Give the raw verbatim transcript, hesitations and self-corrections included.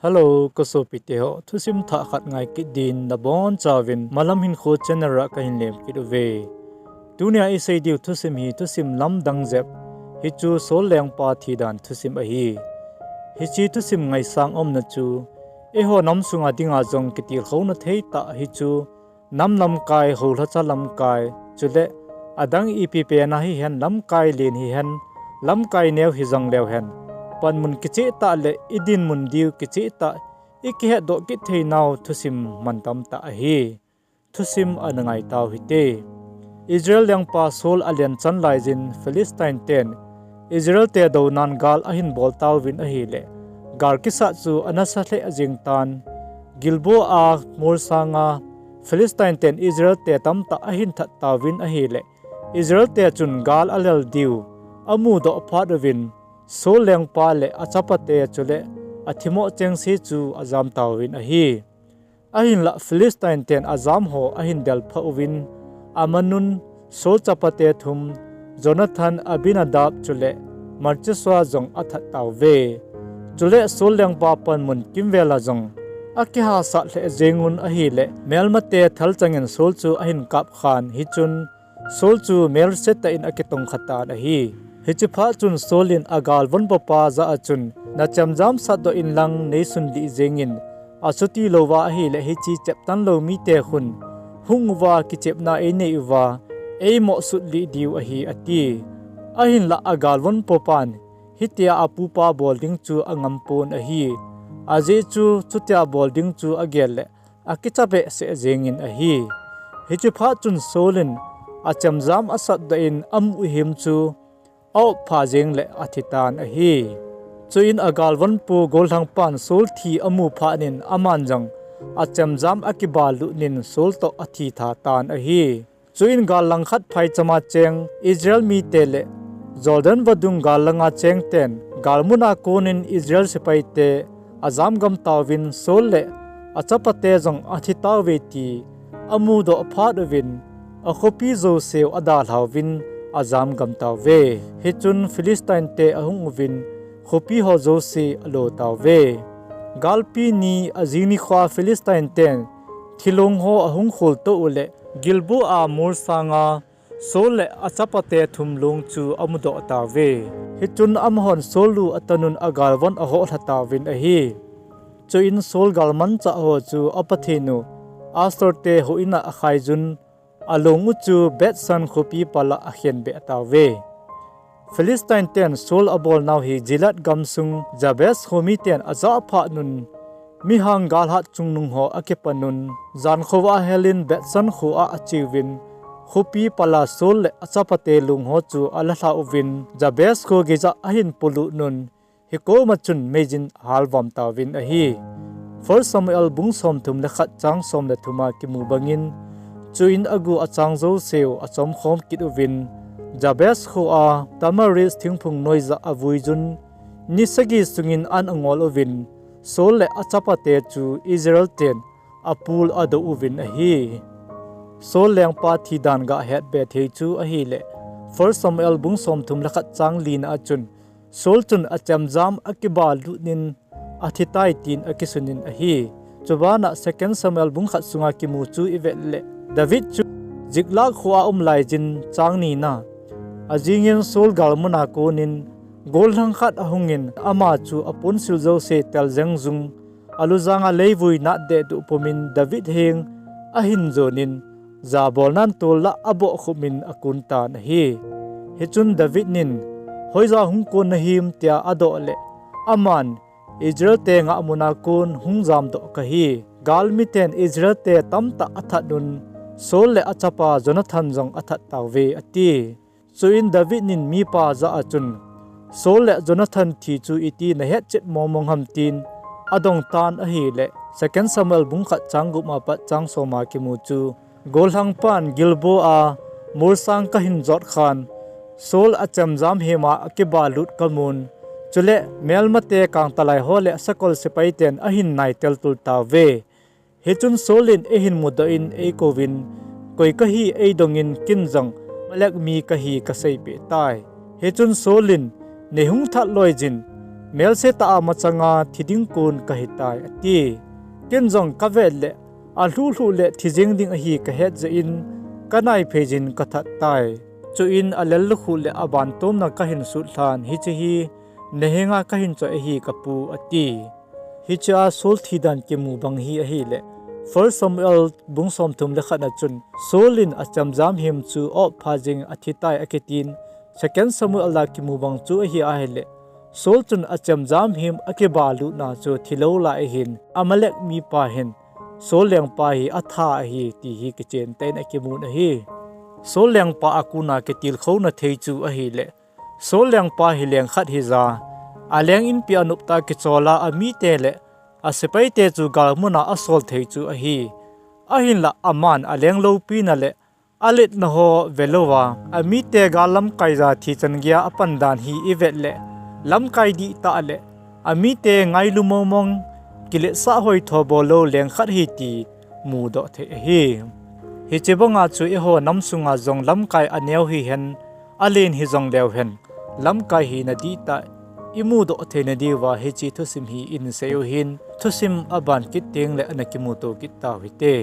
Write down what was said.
Hello, ka sopite ho, thusim thah khat ngai kit din nabonchauvin Malam Hinkho channel a kahin lem kit uve. Tunia isei diu thusim hi thusim lamdang jep, hichu Saul lengpa thidan thusim ahi. Hiche thusim ngaisang umna chu, eiho nam sunga dinga jong kitilkhouna thei tah hichu, nam lamkai, houlhacha lamkai, chule adang ipi pena hihen, lamkai len hihen, lamkai neo hijong leuhen, panmun kicheh tah le idinmun diu kicheh tah, ikihetdoh kit theinau thusim mantam tah ahi. Thusim ana ngaitau hite. Israel lengpa Saul alen chan laijin Philistine ten Israel te dounan gal ahin bol tauvin ahile, gal kisat chu anasa lheh jeng tan. Gilboa mol sanga Philistine ten Israel te tamtah ahin that tauvin ahile, Israel te chun gal alel diu amudoh phat uvin, Saul lengpa le achapate chule athimoh chengse chu ajam tauvin ahi. Ahinlah Philistine ten ajamho ahin delphah uvin, amanun Saul chapate thum, Jonathan, Abinadab chule Malchishua jong athat tauve. Chule Saul lengpa panmun kimvela jong akihasat lheh jengun ahile, melmate thalchangin Saul chu ahin kapkhan, hichun Saul chu melse tah in akitongkha tan ahi. Hiche phat chun Saul in agalvonpopa jah a chun, nachemjam satdoh inlang neisunlih jengin, achuti louva ahile hiche cheptan lou mite khun hung uva kichepna einei uva, eimoh sutlih diu ahi, ati. Ahinlah agalvonpopan hitia apupa bol ding chu angampon ahi. Ajeh chu chutia bol ding chu agel le akicha behseh jengin ahi. Hiche phat chun Saul in achemjam asatdoh in amuhim chu aoppha jeng le athitan ahi. Chuin agalvonpo gollhangpan Saul thi amu phatnin aman jong achemjam akibalut nin Saul toh athitha tan ahi. Chuin gal langkhat phaichama cheng Israel mite le Jordan vadung gal langa chengten galmuna konin Israel sepaite ajamgam tauvin Saul le achapate jong athitauve ti amudoh phat uvin, akhopi jouseu adalhauvin ajamgam tauve. Hichun Philistine te ahung uvin khopi ho jouse alo tauve. Galpi ni ajing nikhoa Philistine ten thilong ho ahung kholtoh u le Gilboa mol sanga Saul le achapate thum long chu amudoh tauve. Hichun amahon Saul lu atanun agalvon ahohlha tauvin ahi. Chuin Saul galmanchah ho chu apathen u Astor te houin a akhaijun, along u chu Bethsan khopi pala akhenbeh tauve. Philistine ten Saul abolnau hi Gilead gamsung Jabes kho miten ajah phatnun, mihang galhat chungnungho akipanun, jankhovah ahelin Bethsan khoa acheuvin, khopi pala Saul le achapate longho chu alalha uvin, Jabes kho geija ahin polutnun, hikoma chun meijin ahalvom tauvin ahi. First Samuel bung somthum le khat chang som le thuma kimu bangin, chuin agu achang jouseu achomkhom kit uvin, Jabes khoa tamarisk thingphung noija avuijun, ni sagi sungin an angol uvin, Saul le achapate chu Israel ten apul adou uvin ahi. Saul lengpa thidan gahetbe thei chu ahile, First Samuel bung somthum le khat chang lina a chun, Saul chun achemjam akibalut nin athitai tin akisunin ahi. Chubana Second Samuel bung khat sunga kimu chu ivet le, David chu Ziklag khoa aum laijin chang nina, ajingin Saul galmuna konin gollhang khat ahungin ama chu aponsil jouse teljeng jung, alujanga leivui natdehduh pumin David heng ahin jonin, jabolnan tol lah abohkhupmin akuntan ahi. Hichun David nin, hoija hung kon nahim tia adoh le, aman, Israel te ngahmuna kon hung jamdoh kahi. Galmiten Israel te tamtah athatnun, Saul le achapa Jonathan jong athat tauve, ati. Chuin David nin mipa jah a chun, Saul le Jonathan thi chu iti nahetchet mongmong ham tin adongtan ahile, Second Samuel bung khat chang gup a pat chang soma kimu chu, gollhangpan Gilboa molsang kahin jotkhan, Saul achemjam hema akibalut kamun, chule melmate kangtalai ho le sakol sepaiten ahin naitel tul tauve. Hichun Saul in eihin mudoh in eikouvin, koi kahi eidongin kin jong Amalek mi kahi kaseipeh tai. Hichun Saul in, neihung that loijin, Melse tah a machanga thi ding kon kahitai, ati. Ken jong kavet le, alhuh lhuh le thi jeng ding ahi kahet jeh in, kanai phei jin kathat tai. Chuin alel lukhuh le abantomna kahin sut lhan, hiche hi nahenga kahin choi ahi kapu, ati. Hichea Saul thi dan kimu bang hi ahile, First Samuel bung somthum le khat na chun, Saul in achemjam him chu op pha jeng athi tai akitin, Second Samuel a kimu bang chu ahi ahile, Saul chun achemjam him akibalutna chu thilou lai ahin, Amalek mipa hin Saul lengpa hi atha ahi ti hi kichen tah in akimun ahi. Saul lengpa a kona kitilkhouna thei chu ahile, Saul lengpa hi leng khat hija, aleng inpi a noptah kichola amite le asepaite chu galmuna asol thei chu ahi. Ahinla aman aleng loupina le aletna ho velouva, amite gal lamkaija thi chan geiya apan dan hi ivet le, lamkai dihtah le amite ngailu mongmong, kiletsah hoitho bollou leng khat hi ti mudoh thei ahi. Hiche banga chu eiho nam sunga jong lamkai aneo hihen, alen hijong leu hen, lamkai hina dihtah imudoh theina diuva hiche thusim hi insei u hin, thusim aban kit tengle ana kimuto kit tau hite.